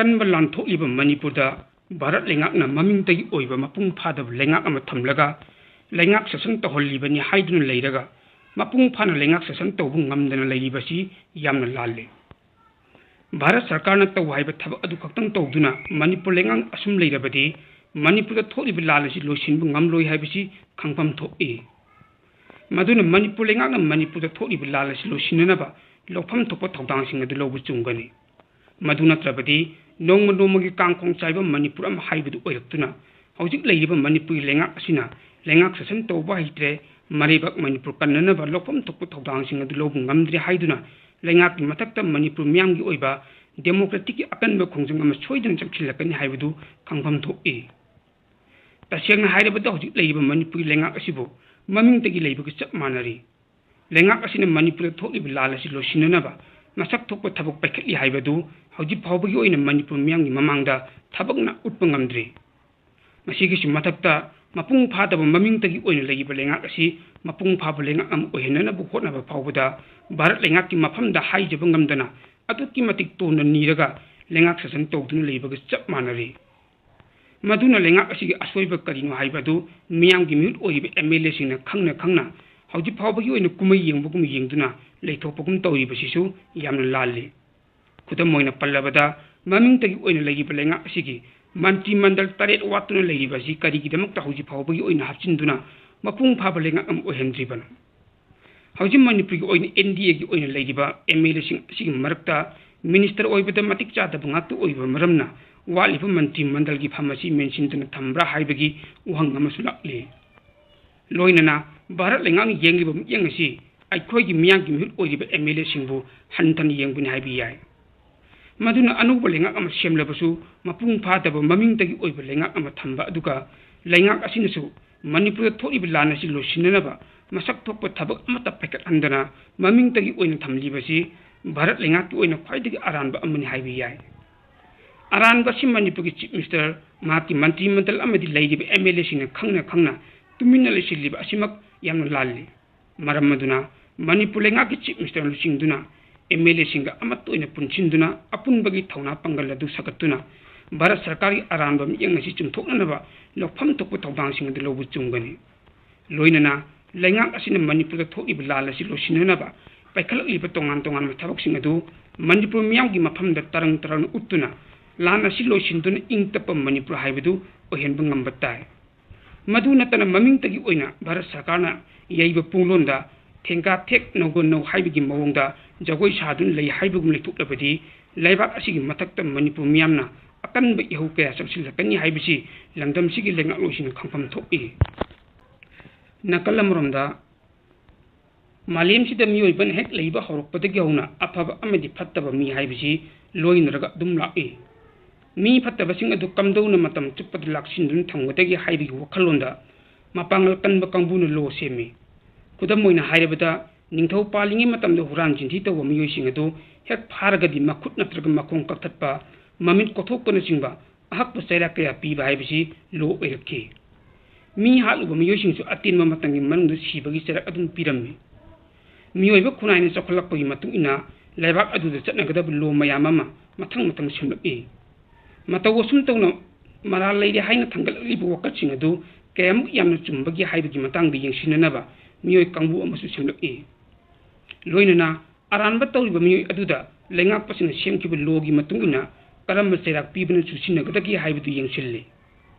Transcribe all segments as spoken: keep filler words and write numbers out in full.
ꯑꯀꯟꯕ ꯂꯥꯟ ꯊꯣꯛꯂꯤꯕ ꯃꯅꯤꯄꯨꯔꯗ ꯚꯥꯔꯠ ꯂꯩꯉꯥꯛꯅ ꯃꯃꯤꯡꯇꯒꯤ ꯑꯣꯏꯕ ꯃꯄꯨꯡ ꯐꯥꯗꯕ ꯂꯩꯉꯥꯛ ꯑꯃ ꯊꯝꯂꯒ ꯂꯩꯉꯥꯛ ꯁꯥꯁꯟ ꯇꯧꯍꯜꯂꯤꯕꯅꯤ ꯍꯥꯏꯗꯨꯅ ꯂꯩꯔꯒ, ꯃꯄꯨꯡ ꯐꯥꯅ ꯂꯩꯉꯥꯛ ꯁꯥꯁꯟ ꯇꯧꯕ ꯉꯝꯗꯅ ꯂꯩꯔꯤꯕꯁꯤ ꯌꯥꯝꯅ ꯂꯥꯜꯂꯤ꯫ ꯚꯥꯔꯠ ꯁꯔꯀꯥꯔꯅ ꯇꯧ ꯍꯥꯏꯕ ꯊꯕꯛ ꯑꯗꯨ ꯈꯛꯇꯪ ꯇꯧꯗꯨꯅ ꯃꯅꯤꯄꯨꯔ ꯂꯩꯉꯥꯛ ꯑꯁꯨꯝ ꯂꯩꯔꯕꯗꯤ ꯃꯅꯤꯄꯨꯔꯗ ꯊꯣꯛꯂꯤꯕ ꯂꯥꯟ ꯑꯁꯤ ꯂꯣꯏꯁꯤꯟꯕ ꯉꯝꯂꯣꯏ ꯍꯥꯏꯕꯁꯤ ꯈꯪꯐꯝ ꯊꯣꯛꯏ꯫ ꯃꯗꯨꯅ ꯃꯅꯤꯄꯨꯔ ꯂꯩꯉꯥꯛꯅ ꯃꯅꯤꯄꯨꯔꯗ ꯊꯣꯛꯂꯤꯕ ꯂꯥꯟ ꯑꯁꯤ ꯂꯣꯏꯁꯤꯟꯅꯅꯕ ꯂꯧꯐꯝ ꯊꯣꯛꯄ ꯊꯧꯗꯥꯡꯁꯤꯡ ꯑꯗꯨ ꯂꯧꯕ ꯆꯨꯝꯒꯅꯤ꯫ ꯃꯗꯨ ꯅꯠꯇ꯭ꯔꯕꯗꯤ ꯅꯣꯡꯃ ꯅꯣꯡꯃꯒꯤ ꯀꯥꯡꯈꯣꯡ ꯆꯥꯏꯕ ꯃꯅꯤꯄꯨꯔ ꯑꯃ ꯍꯥꯏꯕꯗꯨ ꯑꯣꯏꯔꯛꯇꯨꯅ ꯍꯧꯖꯤꯛ ꯂꯩꯔꯤꯕ ꯃꯅꯤꯄꯨꯔꯒꯤ ꯂꯩꯉꯥꯛ ꯑꯁꯤꯅ ꯂꯩꯉꯥꯛ ꯁꯥꯁꯟ ꯇꯧꯕ ꯍꯩꯇ꯭ꯔꯦ, ꯃꯔꯩꯕꯥꯛ ꯃꯅꯤꯄꯨꯔ ꯀꯟꯅꯅꯕ ꯂꯧꯐꯝ ꯊꯣꯛꯄ ꯊꯧꯗꯥꯡꯁꯤꯡ ꯑꯗꯨ ꯂꯧꯕ ꯉꯝꯗ꯭ꯔꯦ ꯍꯥꯏꯗꯨꯅ ꯂꯩꯉꯥꯛꯀꯤ ꯃꯊꯛꯇ ꯃꯅꯤꯄꯨꯔ ꯃꯤꯌꯥꯝꯒꯤ ꯑꯣꯏꯕ ꯗꯦꯃꯣꯀ꯭ꯔꯦꯇꯤꯛꯀꯤ ꯑꯀꯟꯕ ꯈꯣꯡꯖꯪ ꯑꯃ ꯁꯣꯏꯗꯅ ꯆꯪꯁꯤꯜꯂꯛꯀꯅꯤ ꯍꯥꯏꯕꯗꯨ ꯈꯪꯐꯝ ꯊꯣꯛꯏ꯫ ꯇꯁꯦꯡꯅ ꯍꯥꯏꯔꯕꯗ ꯍꯧꯖꯤꯛ ꯂꯩꯔꯤꯕ ꯃꯅꯤꯄꯨꯔꯒꯤ ꯂꯩꯉꯥꯛ ꯑꯁꯤꯕꯨ ꯃꯃꯤꯡꯇꯒꯤ ꯂꯩꯕꯒ ꯆꯞ ꯃꯥꯟꯅꯔꯤ꯫ ꯂꯩꯉꯥꯛ ꯑꯁꯤꯅ ꯃꯅꯤꯄꯨꯔꯗ ꯊꯣꯛꯂꯤꯕ ꯂꯥꯟ ꯑꯁꯤ ꯂꯣꯏꯁꯤꯟꯅꯅꯕ ꯃꯁꯛ ꯊꯣꯛꯄ ꯊꯕꯛ ꯄꯥꯏꯈꯠꯂꯤ ꯍꯥꯏꯕꯗꯨ ꯍꯧꯖꯤꯛ ꯐꯥꯎꯕꯒꯤ ꯑꯣꯏꯅ ꯃꯅꯤꯄꯨꯔ ꯃꯤꯌꯥꯝꯒꯤ ꯃꯃꯥꯡꯗ ꯊꯕꯛꯅ ꯎꯠꯄ ꯉꯝꯗ꯭ꯔꯤ꯫ ꯃꯁꯤꯒꯤꯁꯨ ꯃꯊꯛꯇ ꯃꯄꯨꯡ ꯐꯥꯗꯕ ꯃꯃꯤꯡꯇꯒꯤ ꯑꯣꯏꯅ ꯂꯩꯔꯤꯕ ꯂꯩꯉꯥꯛ ꯑꯁꯤ ꯃꯄꯨꯡ ꯐꯥꯕ ꯂꯩꯉꯥꯛ ꯑꯃ ꯑꯣꯏꯍꯟꯅꯅꯕ ꯍꯣꯠꯅꯕ ꯐꯥꯎꯕꯗ ꯚꯥꯔꯠ ꯂꯩꯉꯥꯛꯀꯤ ꯃꯐꯝꯗ ꯍꯥꯏꯖꯕ ꯉꯝꯗꯅ ꯑꯗꯨꯛꯀꯤ ꯃꯇꯤꯛ ꯇꯣꯟꯅ ꯅꯤꯔꯒ ꯂꯩꯉꯥꯛ ꯁꯥꯁꯟ ꯇꯧꯗꯨꯅ ꯂꯩꯕꯒ ꯆꯞ ꯃꯥꯟꯅꯔꯤ꯫ ꯃꯗꯨꯅ ꯂꯩꯉꯥꯛ ꯑꯁꯤꯒꯤ ꯑꯁꯣꯏꯕ ꯀꯔꯤꯅꯣ ꯍꯥꯏꯕ ꯑꯗꯨ ꯃꯤꯌꯥꯝꯒꯤ ꯃꯤꯍꯨꯠ ꯑꯣꯏꯔꯤꯕ ꯑꯦꯝ ꯑꯦꯜ ꯑꯦꯁꯤꯡꯅ ꯈꯪꯅ ꯈꯪꯅ ꯍꯧꯖꯤꯛ ꯐꯥꯎꯕꯒꯤ ꯑꯣꯏꯅ ꯀꯨꯝꯍꯩ ꯌꯦꯡꯕꯒꯨꯝ ꯌꯦꯡꯗꯨꯅ ꯂꯩꯊꯣꯛꯄꯒꯨꯝ ꯇꯧꯔꯤꯕꯁꯤꯁꯨ ꯌꯥꯝꯅ ꯂꯥꯜꯂꯤ꯫ ꯈꯨꯗꯝ ꯑꯣꯏꯅ ꯄꯜꯂꯕꯗ, ꯃꯃꯤꯡꯇꯒꯤ ꯑꯣꯏꯅ ꯂꯩꯔꯤꯕ ꯂꯩꯉꯥꯛ ꯑꯁꯤꯒꯤ ꯃꯟꯇ꯭ꯔꯤ ꯃꯟꯗꯜ ꯇꯔꯦꯠ ꯋꯥꯠꯇꯨꯅ ꯂꯩꯔꯤꯕ ꯑꯁꯤ ꯀꯔꯤꯒꯤꯗꯃꯛꯇ ꯍꯧꯖꯤꯛ ꯐꯥꯎꯕꯒꯤ ꯑꯣꯏꯅ ꯍꯥꯞꯆꯤꯟꯗꯨꯅ ꯃꯄꯨꯡ ꯐꯥꯕ ꯂꯩꯉꯥꯛ ꯑꯃ ꯑꯣꯏꯍꯟꯗ꯭ꯔꯤꯕꯅꯣ? ꯍꯧꯖꯤꯛ ꯃꯅꯤꯄꯨꯔꯒꯤ ꯑꯣꯏꯅ ꯑꯦꯟ ꯗꯤ ꯑꯦꯒꯤ ꯑꯣꯏꯅ ꯂꯩꯔꯤꯕ ꯑꯦꯝ ꯑꯦꯜ ꯑꯦꯁꯤꯡ ꯑꯁꯤꯒꯤ ꯃꯔꯛꯇ ꯃꯤꯅꯤꯁꯇꯔ ꯑꯣꯏꯕꯗ ꯃꯇꯤꯛ ꯆꯥꯗꯕ ꯉꯥꯛꯇ ꯑꯣꯏꯕ ꯃꯔꯝꯅ ꯋꯥꯠꯂꯤꯕ ꯃꯟꯇ꯭ꯔꯤ ꯃꯟꯗꯜꯒꯤ ꯐꯝ ꯑꯁꯤ ꯃꯦꯟꯁꯤꯟꯗꯨꯅ ꯊꯝꯕ꯭ꯔꯥ ꯍꯥꯏꯕꯒꯤ ꯋꯥꯍꯪ ꯑꯃꯁꯨ ꯂꯥꯛꯂꯤ꯫ ꯂꯣꯏꯅꯅ ꯚꯥꯔꯠ ꯂꯩꯉꯥꯛꯅ ꯌꯦꯡꯂꯤꯕ ꯃꯤꯠꯌꯦꯡ ꯑꯁꯤ ꯑꯩꯈꯣꯏꯒꯤ ꯃꯤꯌꯥꯝꯒꯤ ꯃꯤꯍꯨꯠ ꯑꯣꯏꯔꯤꯕ ꯑꯦꯝ ꯑꯦꯜ ꯑꯦꯁꯤꯡꯕꯨ ꯍꯟꯊꯅ ꯌꯦꯡꯕꯅꯤ ꯍꯥꯏꯕ ꯌꯥꯏ꯫ ꯃꯗꯨꯅ ꯑꯅꯧꯕ ꯂꯩꯉꯥꯛ ꯑꯃ ꯁꯦꯝꯂꯕꯁꯨ ꯃꯄꯨꯡ ꯐꯥꯗꯕ ꯃꯃꯤꯡꯇꯒꯤ ꯑꯣꯏꯕ ꯂꯩꯉꯥꯛ ꯑꯃ ꯊꯝꯕ, ꯑꯗꯨꯒ ꯂꯩꯉꯥꯛ ꯑꯁꯤꯅꯁꯨ ꯃꯅꯤꯄꯨꯔꯗ ꯊꯣꯛꯂꯤꯕ ꯂꯥꯟ ꯑꯁꯤ ꯂꯣꯏꯁꯤꯟꯅꯅꯕ ꯃꯁꯛ ꯊꯣꯛꯄ ꯊꯕꯛ ꯑꯃꯠꯇ ꯄꯥꯏꯈꯠꯍꯟꯗꯅ ꯃꯃꯤꯡꯇꯒꯤ ꯑꯣꯏꯅ ꯊꯝꯂꯤꯕꯁꯤ ꯚꯥꯔꯠ ꯂꯩꯉꯥꯛꯀꯤ ꯑꯣꯏꯅ ꯈ꯭ꯋꯥꯏꯗꯒꯤ ꯑꯔꯥꯟꯕ ꯑꯃꯅꯤ ꯍꯥꯏꯕ ꯌꯥꯏ꯫ ꯑꯔꯥꯟꯕ ꯑꯁꯤ ꯃꯅꯤꯄꯨꯔꯒꯤ ꯆꯤꯐ ꯃꯤꯅꯤꯁꯇꯔ, ꯃꯍꯥꯛꯀꯤ ꯃꯟꯇ꯭ꯔꯤ ꯃꯟꯗꯜ ꯑꯃꯗꯤ ꯂꯩꯔꯤꯕ ꯑꯦꯝ ꯑꯦꯜ ꯑꯦꯁꯤꯡꯅ ꯈꯪꯅ ꯈꯪꯅ ꯇꯨꯃꯤꯟꯅ ꯂꯩꯁꯤꯜꯂꯤꯕ ꯑꯁꯤꯃꯛ ꯌꯥꯝꯅ ꯂꯥꯜꯂꯤ꯫ ꯃꯔꯝ ꯑꯗꯨꯅ ꯃꯅꯤꯄꯨꯔ ꯂꯩꯉꯥꯛꯀꯤ ꯆꯤꯐ ꯃꯤꯅꯤꯁꯇꯔ ꯂꯨꯆꯤꯡꯗꯨꯅ ꯑꯦꯝ ꯑꯦꯜ ꯑꯦꯁꯤꯡꯒ ꯑꯃꯠꯇ ꯑꯣꯏꯅ ꯄꯨꯟꯁꯤꯟꯗꯨꯅ ꯑꯄꯨꯟꯕꯒꯤ ꯊꯧꯅꯥ ꯄꯥꯡꯒꯜ ꯑꯗꯨ ꯁꯥꯒꯠꯇꯨꯅ ꯚꯥꯔꯠ ꯁꯔꯀꯥꯔꯒꯤ ꯑꯔꯥꯟꯕ ꯃꯤꯠꯌꯦꯡ ꯑꯁꯤ ꯆꯨꯝꯊꯣꯛꯅꯅꯕ ꯂꯧꯐꯝ ꯊꯣꯛꯄ ꯊꯧꯗꯥꯡꯁꯤꯡ ꯑꯗꯨ ꯂꯧꯕ ꯆꯨꯝꯒꯅꯤ꯫ ꯂꯣꯏꯅꯅ ꯂꯩꯉꯥꯛ ꯑꯁꯤꯅ ꯃꯅꯤꯄꯨꯔꯗ ꯊꯣꯛꯂꯤꯕ ꯂꯥꯟ ꯑꯁꯤ ꯂꯣꯏꯁꯤꯟꯅꯅꯕ ꯄꯥꯏꯈꯠꯂꯛꯂꯤꯕ ꯇꯣꯉꯥꯟ ꯇꯣꯉꯥꯟꯕ ꯊꯕꯛꯁꯤꯡ ꯑꯗꯨ ꯃꯅꯤꯄꯨꯔ ꯃꯤꯌꯥꯝꯒꯤ ꯃꯐꯝꯗ ꯇꯔꯪ ꯇꯔꯪꯅ ꯎꯠꯇꯨꯅ ꯂꯥꯟ ꯑꯁꯤ ꯂꯣꯏꯁꯤꯟꯗꯨꯅ ꯏꯪ ꯇꯞꯄ ꯃꯅꯤꯄꯨꯔ ꯍꯥꯏꯕꯗꯨ ꯑꯣꯏꯍꯟꯕ ꯉꯝꯕ ꯇꯥꯏ꯫ ꯃꯗꯨ ꯅꯠꯇꯅ ꯃꯃꯤꯡꯇꯒꯤ ꯑꯣꯏꯅ ꯚꯥꯔꯠ ꯁꯔꯀꯥꯔꯅ ꯌꯩꯕ ꯄꯨꯡꯂꯣꯟꯗ ꯊꯦꯡꯒꯥ ꯊꯦꯛ ꯅꯧꯒ ꯅꯧ ꯍꯥꯏꯕꯒꯤ ꯃꯑꯣꯡꯗ ꯖꯒꯣꯏ ꯁꯥꯗꯨꯅ ꯂꯩ ꯍꯥꯏꯕꯒꯨꯝ ꯂꯩꯊꯣꯛꯂꯕꯗꯤ ꯂꯩꯕꯥꯛ ꯑꯁꯤꯒꯤ ꯃꯊꯛꯇ ꯃꯅꯤꯄꯨꯔ ꯃꯤꯌꯥꯝꯅ ꯑꯀꯟꯕ ꯏꯍꯧ ꯀꯌꯥ ꯆꯪꯁꯤꯜꯂꯛꯀꯅꯤ ꯍꯥꯏꯕꯁꯤ ꯂꯝꯗꯝꯁꯤꯒꯤ ꯂꯩꯉꯥꯛꯂꯣꯏꯁꯤꯡꯅ ꯈꯪꯐꯝ ꯊꯣꯛꯏ꯫ ꯅꯥꯀꯜ ꯑꯃꯔꯣꯝꯗ ꯃꯥꯂꯦꯝꯁꯤꯗ ꯃꯤꯑꯣꯏꯕꯅ ꯍꯦꯛ ꯂꯩꯕ ꯍꯧꯔꯛꯄꯗꯒꯤ ꯍꯧꯅ ꯑꯐꯕ ꯑꯃꯗꯤ ꯐꯠꯇꯕ ꯃꯤ ꯍꯥꯏꯕꯁꯤ ꯂꯣꯏꯅꯔꯒ ꯑꯗꯨꯝ ꯂꯥꯛꯏ꯫ ꯃꯤ ꯐꯠꯇꯕꯁꯤꯡ ꯑꯗꯨ ꯀꯝꯗꯧꯅ ꯃꯇꯝ ꯆꯨꯞꯄꯗ ꯂꯥꯛꯁꯤꯟꯗꯨꯅ ꯊꯝꯒꯗꯒꯦ ꯍꯥꯏꯕꯒꯤ ꯋꯥꯈꯜꯂꯣꯟꯗ ꯃꯄꯥꯡꯒꯜ ꯀꯟꯕ ꯀꯥꯡꯕꯨꯅ ꯂꯣ ꯁꯦꯝꯃꯤ꯫ ꯈꯨꯗꯝ ꯑꯣꯏꯅ ꯍꯥꯏꯔꯕꯗ, ꯅꯤꯡꯊꯧ ꯄꯥꯜꯂꯤꯉꯩ ꯃꯇꯝꯗ ꯍꯨꯔꯥꯟ ꯆꯤꯟꯊꯤ ꯇꯧꯕ ꯃꯤꯑꯣꯏꯁꯤꯡ ꯑꯗꯨ ꯍꯦꯛ ꯐꯥꯔꯒꯗꯤ ꯃꯈꯨꯠ ꯅꯠꯇ꯭ꯔꯒ ꯃꯈꯣꯡ ꯀꯛꯊꯠꯄ, ꯃꯃꯤꯠ ꯀꯣꯊꯣꯛꯄꯅꯆꯤꯡꯕ ꯑꯍꯛꯄ ꯆꯩꯔꯥꯛ ꯀꯌꯥ ꯄꯤꯕ ꯍꯥꯏꯕꯁꯤ ꯂꯣ ꯑꯣꯏꯔꯛꯈꯤ꯫ ꯃꯤ ꯍꯥꯠꯂꯨꯕ ꯃꯤꯑꯣꯏꯁꯤꯡꯁꯨ ꯑꯇꯦꯟꯕ ꯃꯇꯝꯒꯤ ꯃꯅꯨꯡꯗ ꯁꯤꯕꯒꯤ ꯆꯩꯔꯥꯛ ꯑꯗꯨꯝ ꯄꯤꯔꯝꯃꯤ꯫ ꯃꯤꯑꯣꯏꯕ ꯈꯨꯟꯅꯥꯏꯅ ꯆꯥꯎꯈꯠꯂꯛꯄꯒꯤ ꯃꯇꯨꯡ ꯏꯟꯅ ꯂꯩꯕꯥꯛ ꯑꯗꯨꯗ ꯆꯠꯅꯒꯗꯕ ꯂꯣ ꯃꯌꯥꯝ ꯑꯃ ꯃꯊꯪ ꯃꯊꯪ ꯁꯦꯝꯂꯛꯏ꯫ ꯃꯇꯧ ꯑꯁꯨꯝ ꯇꯧꯅ ꯃꯔꯥꯜ ꯂꯩꯔꯦ ꯍꯥꯏꯅ ꯊꯥꯡꯒꯠꯂꯛꯂꯤꯕ ꯋꯥꯀꯠꯁꯤꯡ ꯑꯗꯨ ꯀꯌꯥꯃꯨꯛ ꯌꯥꯝꯅ ꯆꯨꯝꯕꯒꯦ ꯍꯥꯏꯕꯒꯤ ꯃꯇꯥꯡꯗ ꯌꯦꯡꯁꯤꯟꯅꯅꯕ ꯃꯤꯑꯣꯏ ꯀꯥꯡꯕꯨ ꯑꯃꯁꯨ ꯁꯦꯝꯂꯛꯏ꯫ ꯂꯣꯏꯅꯅ ꯑꯔꯥꯟꯕ ꯇꯧꯔꯤꯕ ꯃꯤꯑꯣꯏ ꯑꯗꯨꯗ ꯂꯩꯉꯥꯛꯄꯁꯤꯡꯅ ꯁꯦꯝꯈꯤꯕ ꯂꯣꯒꯤ ꯃꯇꯨꯡ ꯏꯟꯅ ꯀꯔꯝꯕ ꯆꯩꯔꯥꯛ ꯄꯤꯕꯅ ꯆꯨꯁꯤꯟꯅꯒꯗꯒꯦ ꯍꯥꯏꯕꯗꯨ ꯌꯦꯡꯁꯤꯜꯂꯤ꯫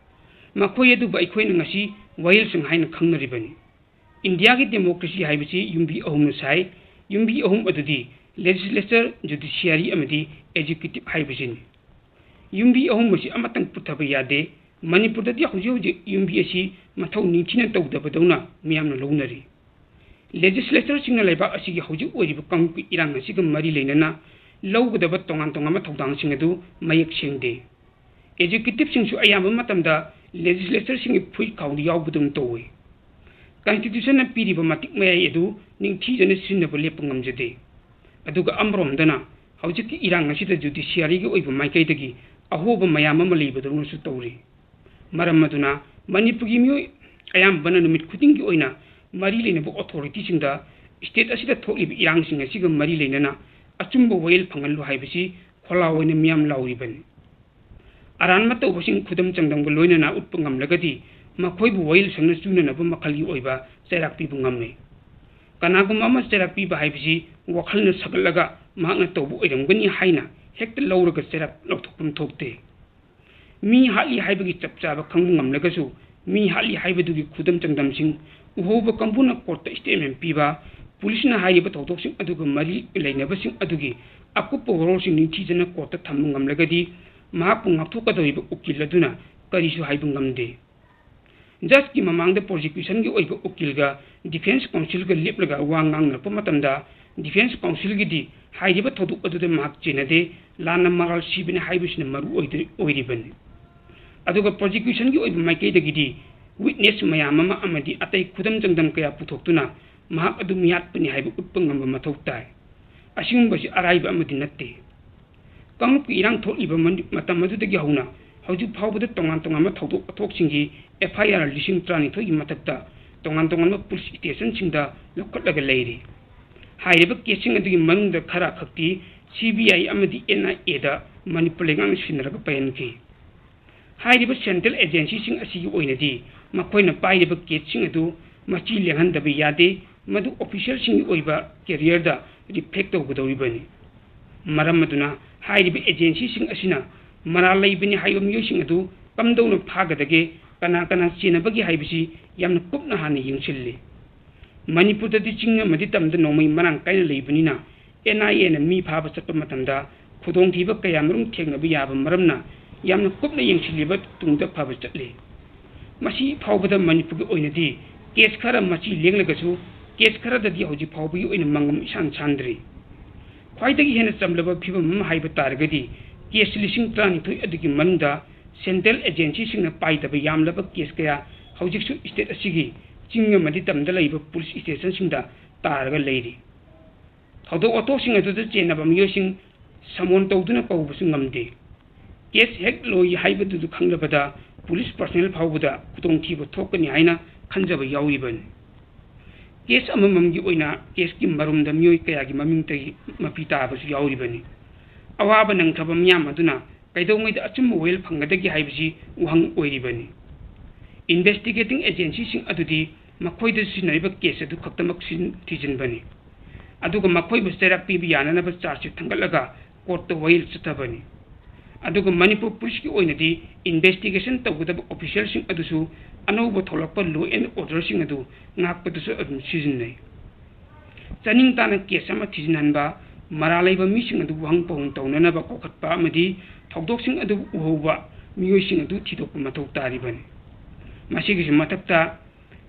ꯃꯈꯣꯏ ꯑꯗꯨꯕꯨ ꯑꯩꯈꯣꯏꯅ ꯉꯁꯤ ꯋꯥꯌꯦꯜꯁꯪ ꯍꯥꯏꯅ ꯈꯪꯅꯔꯤꯕꯅꯤ꯫ ꯏꯟꯗꯤꯌꯥꯒꯤ ꯗꯦꯃꯣꯀ꯭ꯔꯦꯁꯤ ꯍꯥꯏꯕꯁꯤ ꯌꯨꯝꯕꯤ ꯑꯍꯨꯝꯅ ꯁꯥꯏ꯫ ꯌꯨꯝꯕꯤ ꯑꯍꯨꯝ ꯑꯗꯨꯗꯤ ꯂꯦꯖꯤꯁꯂꯦꯆꯔ, ꯖꯨꯗꯤꯁꯤꯌꯥꯔꯤ ꯑꯃꯗꯤ ꯑꯦꯛꯖꯤꯀ꯭ꯌꯨꯇꯤꯚ ꯍꯥꯏꯕꯁꯤꯅꯤ꯫ ꯌꯨꯝꯕꯤ ꯑꯍꯨꯝ ꯑꯁꯤ ꯑꯃꯇꯪ ꯄꯨꯊꯕ ꯌꯥꯗꯦ꯫ ꯃꯅꯤꯄꯨꯔꯗꯗꯤ ꯍꯧꯖꯤꯛ ꯍꯧꯖꯤꯛ ꯌꯨꯝꯕꯤ ꯑꯁꯤ ꯃꯊꯧ ꯅꯤꯡꯊꯤꯅ ꯇꯧꯗꯕꯗꯧꯅ ꯃꯤꯌꯥꯝꯅ ꯂꯧꯅꯔꯤ꯫ ꯂꯦꯖꯤꯁꯂꯦꯆꯔꯁꯤꯡꯅ ꯂꯩꯕꯥꯛ ꯑꯁꯤꯒꯤ ꯍꯧꯖꯤꯛ ꯑꯣꯏꯔꯤꯕ ꯀꯥꯡꯂꯨꯞꯀꯤ ꯏꯔꯥꯡ ꯑꯁꯤꯒ ꯃꯔꯤ ꯂꯩꯅꯅ ꯂꯧꯒꯗꯕ ꯇꯣꯉꯥꯟ ꯇꯣꯉꯥꯟꯕ ꯊꯧꯗꯥꯡꯁꯤꯡ ꯑꯗꯨ ꯃꯌꯦꯛ ꯁꯦꯡꯗꯦ꯫ ꯑꯦꯛꯖꯤꯀ꯭ꯌꯨꯇꯤꯚꯁꯤꯡꯁꯨ ꯑꯌꯥꯝꯕ ꯃꯇꯝꯗ ꯂꯦꯖꯤꯁꯂꯦꯆꯔꯁꯤꯡꯒꯤ ꯐꯨꯔꯤꯠ ꯈꯥꯎꯗ ꯌꯥꯎꯕꯗꯧꯅ ꯇꯧꯏ꯫ ꯀꯟꯁꯇꯤꯇ꯭ꯌꯨꯁꯟꯅ ꯄꯤꯔꯤꯕ ꯃꯇꯤꯛ ꯃꯌꯥꯏ ꯑꯗꯨ ꯅꯤꯡꯊꯤꯖꯅ ꯁꯤꯖꯤꯟꯅꯕ ꯂꯦꯞꯄ ꯉꯝꯖꯗꯦ꯫ ꯑꯗꯨꯒ ꯑꯃꯔꯣꯝꯗꯅ ꯍꯧꯖꯤꯛꯀꯤ ꯏꯔꯥꯡ ꯑꯁꯤꯗ ꯖꯨꯗꯤꯁꯤꯌꯥꯔꯤꯒꯤ ꯑꯣꯏꯕ ꯃꯥꯏꯀꯩꯗꯒꯤ ꯑꯍꯣꯕ ꯃꯌꯥꯝ ꯑꯃ ꯂꯩꯕꯗꯧꯅꯁꯨ ꯇꯧꯔꯤ꯫ ꯃꯔꯝ ꯑꯗꯨꯅ ꯃꯅꯤꯄꯨꯔꯒꯤ ꯃꯤꯑꯣꯏ ꯑꯌꯥꯝꯕꯅ ꯅꯨꯃꯤꯠ ꯈꯨꯗꯤꯡꯒꯤ ꯑꯣꯏꯅ ꯃꯔꯤ ꯂꯩꯅꯕ ꯑꯣꯊꯣꯔꯤꯇꯤꯁꯤꯡꯗ ꯁ꯭ꯇꯦꯠ ꯑꯁꯤꯗ ꯊꯣꯛꯂꯤꯕ ꯏꯔꯥꯡꯁꯤꯡ ꯑꯁꯤꯒ ꯃꯔꯤ ꯂꯩꯅꯅ ꯑꯆꯨꯝꯕ ꯋꯥꯌꯦꯜ ꯐꯪꯍꯜꯂꯨ ꯍꯥꯏꯕꯁꯤ ꯈꯣꯜꯂꯥꯎ ꯑꯣꯏꯅ ꯃꯤꯌꯥꯝ ꯂꯥꯎꯔꯤꯕꯅꯤ꯫ ꯑꯔꯥꯟꯕ ꯇꯧꯕꯁꯤꯡ ꯈꯨꯗꯝ ꯆꯥꯡꯗꯝꯒ ꯂꯣꯏꯅꯅ ꯎꯠꯄ ꯉꯝꯂꯒꯗꯤ ꯃꯈꯣꯏꯕꯨ ꯋꯥꯌꯦꯜ ꯁꯪꯅ ꯆꯨꯅꯅꯕ ꯃꯈꯜꯒꯤ ꯑꯣꯏꯕ ꯆꯩꯔꯥꯛ ꯄꯤꯕ ꯉꯝꯃꯤ꯫ ꯀꯅꯥꯒꯨꯝꯕ ꯑꯃ ꯆꯩꯔꯥꯛ ꯄꯤꯕ ꯍꯥꯏꯕꯁꯤ ꯋꯥꯈꯜꯅ ꯁꯥꯒꯠꯂꯒ ꯃꯍꯥꯛꯅ ꯇꯧꯕ ꯑꯣꯏꯔꯝꯒꯅꯤ ꯍꯥꯏꯅ ꯍꯦꯛꯇ ꯂꯧꯔꯒ ꯆꯩꯔꯥꯛ ꯂꯧꯊꯣꯛꯐꯝ ꯊꯣꯛꯇꯦ꯫ ꯃꯤ ꯍꯥꯠꯂꯤ ꯍꯥꯏꯕꯒꯤ ꯆꯞ ꯆꯥꯕ ꯈꯪꯕ ꯉꯝꯂꯒꯁꯨ, ꯃꯤ ꯍꯥꯠꯂꯤ ꯍꯥꯏꯕꯗꯨꯒꯤ ꯈꯨꯗꯝ ꯆꯥꯡꯗꯝꯁꯤꯡ ꯎꯍꯧꯕ ꯀꯥꯡꯕꯨꯅ ꯀꯣꯔꯠꯇ ꯁ꯭ꯇꯦꯠꯃꯦꯟ ꯄꯤꯕ, ꯄꯨꯂꯤꯁꯅ ꯍꯥꯏꯔꯤꯕ ꯊꯧꯗꯣꯛꯁꯤꯡ ꯑꯗꯨꯒ ꯃꯔꯤ ꯂꯩꯅꯕꯁꯤꯡ ꯑꯗꯨꯒꯤ ꯑꯀꯨꯞꯄ ꯋꯥꯔꯣꯜꯁꯤꯡ ꯅꯤꯡꯊꯤꯖꯅ ꯀꯣꯔꯠꯇ ꯊꯝꯕ ꯉꯝꯂꯒꯗꯤ, ꯃꯍꯥꯛꯄꯨ ꯉꯥꯛꯊꯣꯛꯀꯗꯧꯔꯤꯕ ꯎꯀꯤꯜ ꯑꯗꯨꯅ ꯀꯔꯤꯁꯨ ꯍꯥꯏꯕ ꯉꯝꯗꯦ꯫ ꯖꯖꯀꯤ ꯃꯃꯥꯡꯗ ꯄ꯭ꯔꯣꯁꯤꯀ꯭ꯌꯨꯁꯟꯒꯤ ꯑꯣꯏꯕ ꯎꯀꯤꯜꯒ ꯗꯤꯐꯦꯟꯁ ꯀꯥꯎꯟꯁꯤꯜꯒ ꯂꯦꯞꯂꯒ ꯋꯥ ꯉꯥꯡꯅꯔꯛꯄ ꯃꯇꯝꯗ, ꯗꯤꯐꯦꯟꯁ ꯀꯥꯎꯟꯁꯤꯜꯒꯤꯗꯤ ꯍꯥꯏꯔꯤꯕ ꯊꯧꯗꯣꯛ ꯑꯗꯨꯗ ꯃꯍꯥꯛ ꯆꯦꯟꯅꯗꯦ, ꯂꯥꯟꯅ ꯃꯔꯥꯜ ꯁꯤꯕꯅꯤ ꯍꯥꯏꯕꯁꯤꯅ ꯃꯔꯨ ꯑꯣꯏꯗ-, ꯑꯣꯏꯔꯤꯕꯅꯤ꯫ ꯑꯗꯨꯒ ꯄ꯭ꯔꯣꯁꯤꯀ꯭ꯌꯨꯁꯟꯒꯤ ꯑꯣꯏꯕ ꯃꯥꯏꯀꯩꯗꯒꯤꯗꯤ ꯋꯤꯠꯅꯦꯁ ꯃꯌꯥꯝ ꯑꯃ ꯑꯃꯗꯤ ꯑꯇꯩ ꯈꯨꯗꯝ ꯆꯥꯡꯗꯝ ꯀꯌꯥ ꯄꯨꯊꯣꯛꯇꯨꯅ ꯃꯍꯥꯛ ꯑꯗꯨ ꯃꯤꯍꯥꯠꯄꯅꯤ ꯍꯥꯏꯕ ꯎꯠꯄ ꯉꯝꯕ ꯃꯊꯧ ꯇꯥꯏ꯫ ꯑꯁꯤꯒꯨꯝꯕꯁꯤ ꯑꯔꯥꯏꯕ ꯑꯃꯗꯤ ꯅꯠꯇꯦ꯫ ꯀꯥꯡꯂꯨꯞꯀꯤ ꯏꯔꯥꯡ ꯊꯣꯛꯂꯤꯕ ꯃꯅꯤ-, ꯃꯇꯝ ꯑꯗꯨꯗꯒꯤ ꯍꯧꯅ ꯍꯧꯖꯤꯛ ꯐꯥꯎꯕꯗ ꯇꯣꯉꯥꯟ ꯇꯣꯉꯥꯟꯕ ꯊꯧꯗꯣꯛ ꯋꯥꯊꯣꯛꯁꯤꯡꯒꯤ ꯑꯦꯐ ꯑꯥꯏ ꯑꯥꯔ ꯂꯤꯁꯤꯡ ꯇꯔꯥꯅꯤꯊꯣꯏꯒꯤ ꯃꯊꯛꯇ ꯇꯣꯉꯥꯟ ꯇꯣꯉꯥꯟꯕ ꯄꯨꯂꯤꯁ ꯁ꯭ꯇꯦꯁꯟꯁꯤꯡꯗ ꯂꯧꯈꯠꯂꯒ ꯂꯩꯔꯤ꯫ ꯍꯥꯏꯔꯤꯕ ꯀꯦꯁꯁꯤꯡ ꯑꯗꯨꯒꯤ ꯃꯅꯨꯡꯗ ꯈꯔ ꯈꯛꯇꯤ ꯁꯤ ꯕꯤ ꯑꯥꯏ ꯑꯃꯗꯤ ꯑꯦꯟ ꯑꯥꯏ ꯑꯦꯗ ꯃꯅꯤꯄꯨꯔ ꯂꯩꯉꯥꯛꯅ ꯁꯤꯟꯅꯔꯒ ꯄꯥꯏꯍꯟꯈꯤ꯫ ꯍꯥꯏꯔꯤꯕ ꯁꯦꯟꯇ꯭ꯔꯦꯜ ꯑꯦꯖꯦꯟꯁꯤꯁꯤꯡ ꯑꯁꯤꯒꯤ ꯑꯣꯏꯅꯗꯤ ꯃꯈꯣꯏꯅ ꯄꯥꯏꯔꯤꯕ ꯀꯦꯁꯁꯤꯡ ꯑꯗꯨ ꯃꯆꯤ ꯂꯦꯡꯍꯟꯗꯕ ꯌꯥꯗꯦ, ꯃꯗꯨ ꯑꯣꯐꯤꯁꯤꯌꯦꯜꯁꯤꯡꯒꯤ ꯑꯣꯏꯕ ꯀꯦꯔꯤꯌꯔꯗ ꯔꯤꯐ꯭ꯂꯦꯛ ꯇꯧꯒꯗꯧꯔꯤꯕꯅꯤ꯫ ꯃꯔꯝ ꯑꯗꯨꯅ ꯍꯥꯏꯔꯤꯕ ꯑꯦꯖꯦꯟꯁꯤꯁꯤꯡ ꯑꯁꯤꯅ ꯃꯔꯥꯜ ꯂꯩꯕꯅꯤ ꯍꯥꯏꯕ ꯃꯤꯑꯣꯏꯁꯤꯡ ꯑꯗꯨ ꯀꯝꯗꯧꯅ ꯐꯥꯒꯗꯒꯦ, ꯀꯅꯥ ꯀꯅꯥ ꯆꯦꯟꯅꯕꯒꯦ ꯍꯥꯏꯕꯁꯤ ꯌꯥꯝꯅ ꯀꯨꯞꯅ ꯍꯥꯟꯅ ꯌꯦꯡꯁꯤꯜꯂꯤ꯫ ꯃꯅꯤꯄꯨꯔꯗꯗꯤ ꯆꯤꯡ ꯑꯃꯗꯤ ꯇꯝꯗ ꯅꯣꯡꯃꯩ ꯃꯔꯥꯡ ꯀꯥꯏꯅ ꯂꯩꯕꯅꯤꯅ, ꯑꯦꯟ ꯑꯥꯏ ꯑꯦꯅ ꯃꯤ ꯐꯥꯕ ꯆꯠꯄ ꯃꯇꯝꯗ ꯈꯨꯗꯣꯡꯊꯤꯕ ꯀꯌꯥꯃꯔꯨꯝ ꯊꯦꯡꯅꯕ ꯌꯥꯕ ꯃꯔꯝꯅ ꯌꯥꯝꯅ ꯀꯨꯞꯅ ꯌꯦꯡꯁꯤꯜꯂꯤꯕ ꯇꯨꯡꯗ ꯐꯕ ꯆꯠꯂꯤ꯫ ꯃꯁꯤ ꯐꯥꯎꯕꯗ ꯃꯅꯤꯄꯨꯔꯒꯤ ꯑꯣꯏꯅꯗꯤ ꯀꯦꯁ ꯈꯔ ꯃꯆꯤ ꯂꯦꯡꯂꯒꯁꯨ, ꯀꯦꯁ ꯈꯔꯗꯗꯤ ꯍꯧꯖꯤꯛ ꯐꯥꯎꯕꯒꯤ ꯑꯣꯏꯅ ꯃꯪꯒꯝ ꯏꯁꯥꯟ ꯁꯥꯟꯗ꯭ꯔꯤ꯫ ꯈ꯭ꯋꯥꯏꯗꯒꯤ ꯍꯦꯟꯅ ꯆꯝꯂꯕ ꯐꯤꯕꯝ ꯑꯃ ꯍꯥꯏꯕ ꯇꯥꯔꯒꯗꯤ, ꯀꯦꯁ ꯂꯤꯁꯤꯡ ꯇꯔꯥꯅꯤꯊꯣꯏ ꯑꯗꯨꯒꯤ ꯃꯅꯨꯡꯗ ꯁꯦꯟꯇ꯭ꯔꯦꯜ ꯑꯦꯖꯦꯟꯁꯤꯁꯤꯡꯅ ꯄꯥꯏꯗꯕ ꯌꯥꯝꯂꯕ ꯀꯦꯁ ꯀꯌꯥ ꯍꯧꯖꯤꯛꯁꯨ ꯁ꯭ꯇꯦꯠ ꯑꯁꯤꯒꯤ ꯆꯤꯡ ꯑꯃꯗꯤ ꯇꯝꯗ ꯂꯩꯕ ꯄꯨꯂꯤꯁ ꯁ꯭ꯇꯦꯁꯟꯁꯤꯡꯗ ꯇꯥꯔꯒ ꯂꯩꯔꯤ꯫ ꯊꯧꯗꯣꯛ ꯋꯥꯊꯣꯛꯁꯤꯡ ꯑꯗꯨꯗ ꯆꯦꯟꯅꯕ ꯃꯤꯑꯣꯏꯁꯤꯡ ꯁꯃꯣꯟ ꯇꯧꯗꯨꯅ ꯀꯧꯕꯁꯨ ꯉꯝꯗꯦ꯫ ꯀꯦꯁ ꯍꯦꯛ ꯂꯣꯏ ꯍꯥꯏꯕꯗꯨꯗ ꯈꯪꯂꯕꯗ ꯄꯨꯂꯤꯁ ꯄꯔꯁꯅꯦꯜ ꯐꯥꯎꯕꯗ ꯈꯨꯗꯣꯡꯊꯤꯕ ꯊꯣꯛꯀꯅꯤ ꯍꯥꯏꯅ ꯈꯟꯖꯕ ꯌꯥꯎꯔꯤꯕꯅꯤ꯫ ꯀꯦꯁ ꯑꯃꯃꯝꯒꯤ ꯑꯣꯏꯅ ꯀꯦꯁꯀꯤ ꯃꯔꯨꯝꯗ ꯃꯤꯑꯣꯏ ꯀꯌꯥꯒꯤ ꯃꯃꯤꯡꯗꯒꯤ ꯃꯄꯤ ꯇꯥꯕꯁꯨ ꯌꯥꯎꯔꯤꯕꯅꯤ꯫ ꯑꯋꯥꯕ ꯅꯪꯈ꯭ꯔꯕ ꯃꯤꯌꯥꯝ ꯑꯗꯨꯅ ꯀꯩꯗꯧꯉꯩꯗ ꯑꯆꯨꯝꯕ ꯋꯥꯌꯦꯜ ꯐꯪꯒꯗꯒꯦ ꯍꯥꯏꯕꯁꯤ ꯋꯥꯍꯪ ꯑꯣꯏꯔꯤꯕꯅꯤ꯫ ꯏꯟꯚꯦꯁꯇꯤꯒꯦꯇꯤꯡ ꯑꯦꯖꯦꯟꯁꯤꯁꯤꯡ ꯑꯗꯨꯗꯤ ꯃꯈꯣꯏꯗ ꯁꯤꯖꯤꯟꯅꯔꯤꯕ ꯀꯦꯁ ꯑꯗꯨ ꯈꯛꯇꯃꯛ ꯁꯤꯖꯤꯟ-, ꯊꯤꯖꯤꯟꯕꯅꯤ꯫ ꯑꯗꯨꯒ ꯃꯈꯣꯏꯕꯨ ꯆꯩꯔꯥꯛ ꯄꯤꯕ ꯌꯥꯅꯅꯕ ꯆꯥꯔꯖꯁꯤꯠ ꯊꯥꯡꯒꯠꯂꯒ ꯀꯣꯔꯠꯇ ꯋꯥꯌꯦꯜ ꯆꯠꯊꯕꯅꯤ꯫ ꯑꯗꯨꯒ ꯃꯅꯤꯄꯨꯔ ꯄꯨꯂꯤꯁꯀꯤ ꯑꯣꯏꯅꯗꯤ ꯏꯟꯚꯦꯁꯇꯤꯒꯦꯁꯟ ꯇꯧꯒꯗꯕ ꯑꯣꯐꯤꯁꯤꯌꯦꯜꯁꯤꯡ ꯑꯗꯨꯁꯨ ꯑꯅꯧꯕ ꯊꯣꯛꯂꯛꯄ law and orderꯁꯤꯡ ꯑꯗꯨ ꯉꯥꯛꯄꯗꯁꯨ ꯑꯗꯨꯝ ꯁꯤꯖꯤꯟꯅꯩ꯫ ꯆꯥꯅꯤꯡ ꯇꯥꯅ ꯀꯦꯁ ꯑꯃ ꯊꯤꯖꯤꯟꯍꯟꯕ, ꯃꯔꯥꯜ ꯂꯩꯕ ꯃꯤꯁꯤꯡ ꯑꯗꯨ ꯋꯥꯍꯪ ꯄꯥꯎꯍꯪ ꯇꯧꯅꯅꯕ ꯀꯧꯈꯠꯄ ꯑꯃꯗꯤ ꯊꯧꯗꯣꯛꯁꯤꯡ ꯑꯗꯨ ꯎꯍꯧꯕ ꯃꯤꯑꯣꯏꯁꯤꯡ ꯑꯗꯨ ꯊꯤꯗꯣꯛꯄ ꯃꯊꯧ ꯇꯥꯔꯤꯕꯅꯤ꯫ ꯃꯁꯤꯒꯤꯁꯨ ꯃꯊꯛꯇ,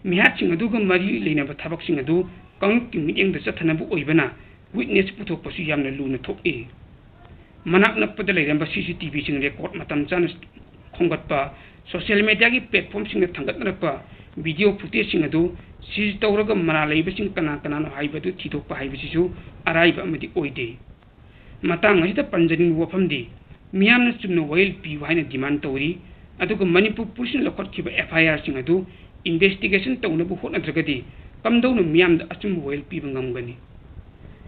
ꯃꯤꯍꯥꯠꯁꯤꯡ ꯑꯗꯨꯒ ꯃꯔꯤ ꯂꯩꯅꯕ ꯊꯕꯛꯁꯤꯡ ꯑꯗꯨ ꯀꯥꯡꯂꯨꯞꯀꯤ ꯃꯤꯠꯌꯦꯡꯗ ꯆꯠꯊꯅꯕ ꯑꯣꯏꯕꯅ witness ꯄꯨꯊꯣꯛꯄꯁꯨ ꯌꯥꯝꯅ ꯂꯨꯅ ꯊꯣꯛꯏ꯫ ꯃꯅꯥꯛ ꯅꯛꯄꯗ ꯂꯩꯔꯝꯕ CCTVꯁꯤꯡ record ꯃꯇꯝ ꯆꯥꯅ ꯈꯣꯝꯒꯠꯄ, social mediaꯒꯤ platformꯁꯤꯡꯗ ꯊꯥꯡꯒꯠꯅꯔꯛꯄ video footageꯁꯤꯡ ꯑꯗꯨ seize ꯇꯧꯔꯒ ꯃꯔꯥꯜ ꯂꯩꯕꯁꯤꯡ ꯀꯅꯥ ꯀꯅꯥꯅꯣ ꯍꯥꯏꯕꯗꯨ ꯊꯤꯗꯣꯛꯄ ꯍꯥꯏꯕꯁꯤꯁꯨ ꯑꯔꯥꯏꯕ ꯑꯃꯗꯤ ꯑꯣꯏꯗꯦ꯫ ꯃꯇꯥꯡ ꯑꯁꯤꯗ ꯄꯟꯖꯅꯤꯡꯕ ꯋꯥꯐꯝꯗꯤ, ꯃꯤꯌꯥꯝꯅ ꯆꯨꯝꯅ ꯋꯥꯌꯦꯜ ꯄꯤꯌꯨ ꯍꯥꯏꯅ demand ꯇꯧꯔꯤ, ꯑꯗꯨꯒ ꯃꯅꯤꯄꯨꯔ ꯄꯨꯂꯤꯁꯅ ꯂꯧꯈꯠꯈꯤꯕ FIRꯁꯤꯡ ꯑꯗꯨ investigation ꯇꯧꯅꯕ ꯍꯣꯠꯅꯗ꯭ꯔꯒꯗꯤ ꯀꯝꯗꯧꯅ ꯃꯤꯌꯥꯝꯗ ꯑꯆꯨꯝꯕ ꯋꯥꯌꯦꯜ ꯄꯤꯕ ꯉꯝꯒꯅꯤ?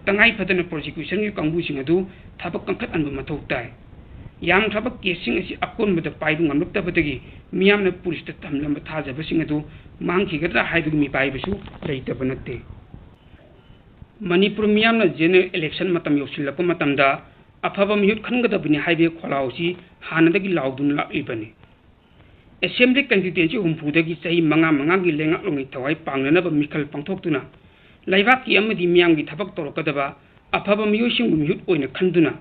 ꯇꯉꯥꯏ ꯐꯗꯅ prosecutionꯒꯤ ꯀꯥꯡꯕꯨꯁꯤꯡ ꯑꯗꯨ ꯊꯕꯛ ꯀꯟꯈꯠꯍꯟꯕ ꯃꯊꯧ ꯇꯥꯏ꯫ ꯌꯥꯝꯈ꯭ꯔꯕ caseꯁꯤꯡ ꯑꯁꯤ ꯑꯀꯣꯟꯕꯗ ꯄꯥꯏꯕ ꯉꯝꯂꯛꯇꯕꯗꯒꯤ ꯃꯤꯌꯥꯝꯅ ꯄꯨꯂꯤꯁꯇ ꯊꯝꯂꯝꯕ ꯊꯥꯖꯕꯁꯤꯡ ꯑꯗꯨ ꯃꯥꯡꯈꯤꯒꯗ꯭ꯔꯥ ꯍꯥꯏꯕꯒꯤ ꯃꯤꯄꯥꯏꯕꯁꯨ ꯂꯩꯇꯕ ꯅꯠꯇꯦ꯫ ꯃꯅꯤꯄꯨꯔ ꯃꯤꯌꯥꯝꯅ general election ꯃꯇꯝ ꯌꯧꯁꯤꯜꯂꯛꯄ ꯃꯇꯝꯗ ꯑꯐꯕ ꯃꯤꯍꯨꯠ ꯈꯟꯒꯗꯕꯅꯤ ꯍꯥꯏꯕꯒꯤ ꯈꯣꯜꯂꯥꯎ ꯑꯁꯤ ꯍꯥꯟꯅꯗꯒꯤ ꯂꯥꯎꯗꯨꯅ ꯂꯥꯛꯂꯤꯕꯅꯤ꯫ Assembly constituency ꯍꯨꯝꯐꯨꯗꯒꯤ ꯆꯍꯤ ꯃꯉꯥ ꯃꯉꯥꯒꯤ ꯂꯩꯉꯥꯛꯂꯣꯟꯒꯤ ꯊꯋꯥꯏ ꯄꯥꯡꯅꯅꯕ ꯃꯤꯈꯜ ꯄꯥꯡꯊꯣꯛꯇꯨꯅ, ꯂꯩꯕꯥꯛꯀꯤ ꯑꯃꯗꯤ ꯃꯤꯌꯥꯝꯒꯤ ꯊꯕꯛ ꯇꯧꯔꯛꯀꯗꯕ ꯑꯐꯕ ꯃꯤꯑꯣꯏꯁꯤꯡꯕꯨ ꯃꯤꯍꯨꯠ ꯑꯣꯏꯅ ꯈꯟꯗꯨꯅ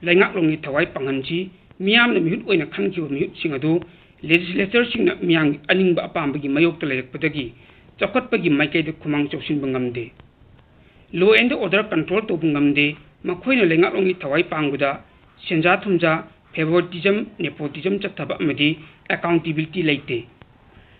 ꯂꯩꯉꯥꯛꯂꯣꯟꯒꯤ ꯊꯋꯥꯏ ꯄꯥꯡꯍꯟꯁꯤ꯫ ꯃꯤꯌꯥꯝꯅ ꯃꯤꯍꯨꯠ ꯑꯣꯏꯅ ꯈꯟꯈꯤꯕ ꯃꯤꯍꯨꯠꯁꯤꯡ ꯑꯗꯨ legislatorꯁꯤꯡꯅ ꯃꯤꯌꯥꯝꯒꯤ ꯑꯅꯤꯡꯕ ꯑꯄꯥꯝꯕꯒꯤ ꯃꯥꯌꯣꯛꯇ ꯂꯩꯔꯛꯄꯗꯒꯤ ꯆꯥꯎꯈꯠꯄꯒꯤ ꯃꯥꯏꯀꯩꯗ ꯈꯨꯃꯥꯡ ꯆꯥꯎꯁꯤꯟꯕ ꯉꯝꯗꯦ꯫ Law and order control ꯇꯧꯕ ꯉꯝꯗꯦ꯫ ꯃꯈꯣꯏꯅ ꯂꯩꯉꯥꯛꯂꯣꯟꯒꯤ ꯊꯋꯥꯏ ꯄꯥꯡꯕꯗ ꯁꯦꯟꯖꯥ ꯊꯨꯝꯖꯥ, favoritism, nepotism ꯆꯠꯊꯕ ꯑꯃꯗꯤ accountability ꯂꯩꯇꯦ꯫